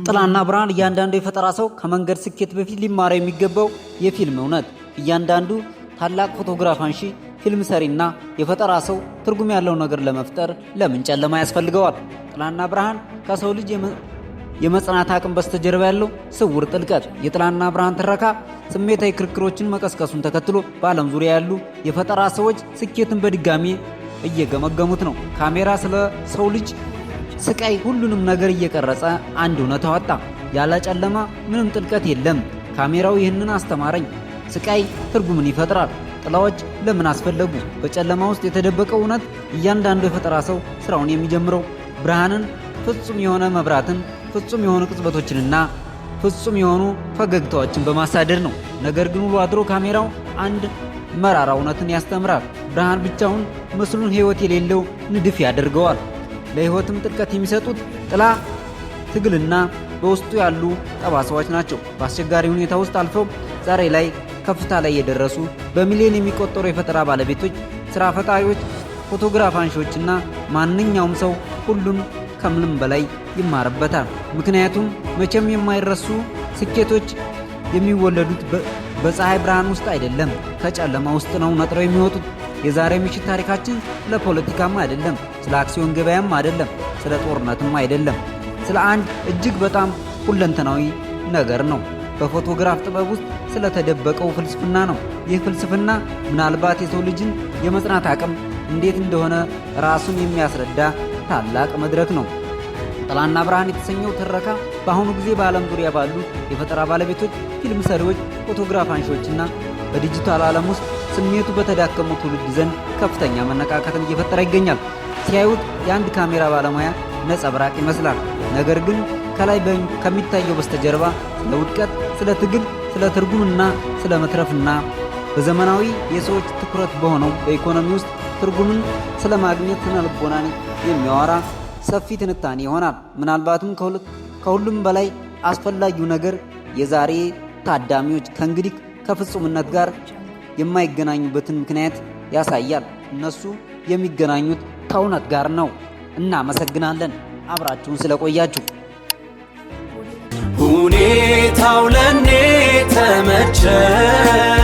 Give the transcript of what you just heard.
ጥላና ብርሃን እያንዳንዱ የፈጠራ ሰው ከመንገድ ስኬት በፊት ሊማረው የሚገባው የፊልም እውነት። እያንዳንዱ ታላቅ ፎቶግራፍ አንሺ፣ ፊልም ሰሪና የፈጠራ ሰው ትርጉም ያለው ነገር ለመፍጠር ለምን ጨለማ ያስፈልገዋል? ጥላና ብርሃን ከሰው ልጅ የመጽናት አቅም በስተጀርባ ያለው ስውር ጥልቀት። የጥላና ብርሃን ትረካ ስሜታዊ ክርክሮችን መቀስቀሱን ተከትሎ በዓለም ዙሪያ ያሉ የፈጠራ ሰዎች ስኬትን በድጋሚ እየገመገሙት ነው። ካሜራ ስለ ሰው ልጅ ስቃይ ሁሉንም ነገር እየቀረጸ አንድ እውነት አወጣ። ያለ ጨለማ ምንም ጥልቀት የለም። ካሜራው ይህንን አስተማረኝ። ስቃይ ትርጉምን ይፈጥራል። ጥላዎች ለምን አስፈለጉ? በጨለማ ውስጥ የተደበቀው እውነት። እያንዳንዱ የፈጠራ ሰው ስራውን የሚጀምረው ብርሃንን፣ ፍጹም የሆነ መብራትን፣ ፍጹም የሆኑ ቅጽበቶችንና ፍጹም የሆኑ ፈገግታዎችን በማሳደድ ነው። ነገር ግን ውሎ አድሮ ካሜራው አንድ መራራ እውነትን ያስተምራል። ብርሃን ብቻውን ምስሉን ሕይወት የሌለው ንድፍ ያደርገዋል። ለሕይወትም ጥልቀት የሚሰጡት ጥላ፣ ትግልና በውስጡ ያሉ ጠባሳዎች ናቸው። በአስቸጋሪ ሁኔታ ውስጥ አልፈው ዛሬ ላይ ከፍታ ላይ የደረሱ በሚሊዮን የሚቆጠሩ የፈጠራ ባለቤቶች፣ ስራ ፈጣሪዎች፣ ፎቶግራፍ አንሺዎችና ማንኛውም ሰው ሁሉም ከምንም በላይ ይማርበታል። ምክንያቱም መቼም የማይረሱ ስኬቶች የሚወለዱት በፀሐይ ብርሃን ውስጥ አይደለም፣ ከጨለማ ውስጥ ነው ነጥረው የሚወጡት። የዛሬ ምሽት ታሪካችን ስለ ፖለቲካም አይደለም፣ ስለ አክሲዮን ገበያም አይደለም፣ ስለ ጦርነትም አይደለም። ስለ አንድ እጅግ በጣም ሁለንተናዊ ነገር ነው። በፎቶግራፍ ጥበብ ውስጥ ስለተደበቀው ፍልስፍና ነው። ይህ ፍልስፍና ምናልባት የሰው ልጅን የመጽናት አቅም እንዴት እንደሆነ ራሱን የሚያስረዳ ታላቅ መድረክ ነው። ጥላና ብርሃን የተሰኘው ትረካ በአሁኑ ጊዜ በዓለም ዙሪያ ባሉ የፈጠራ ባለቤቶች፣ ፊልም ሰሪዎች፣ ፎቶግራፍ አንሺዎችና በዲጂታል ዓለም ውስጥ ስሜቱ በተዳከመው ትውልድ ዘንድ ከፍተኛ መነቃቃትን እየፈጠረ ይገኛል። ሲያዩት የአንድ ካሜራ ባለሙያ ነጸብራቅ ይመስላል። ነገር ግን ከላይ ከሚታየው በስተጀርባ ስለ ውድቀት፣ ስለ ትግል፣ ስለ ትርጉምና ስለ መትረፍና በዘመናዊ የሰዎች ትኩረት በሆነው በኢኮኖሚ ውስጥ ትርጉምን ስለ ማግኘት ስነ ልቦናን የሚያወራ ሰፊ ትንታኔ ይሆናል። ምናልባትም ከሁሉም በላይ አስፈላጊው ነገር የዛሬ ታዳሚዎች ከእንግዲህ ከፍጹምነት ጋር የማይገናኙበትን ምክንያት ያሳያል። እነሱ የሚገናኙት ከእውነት ጋር ነው። እናመሰግናለን አብራችሁን ስለቆያችሁ። ሁኔታው ለኔ ተመቸኝ።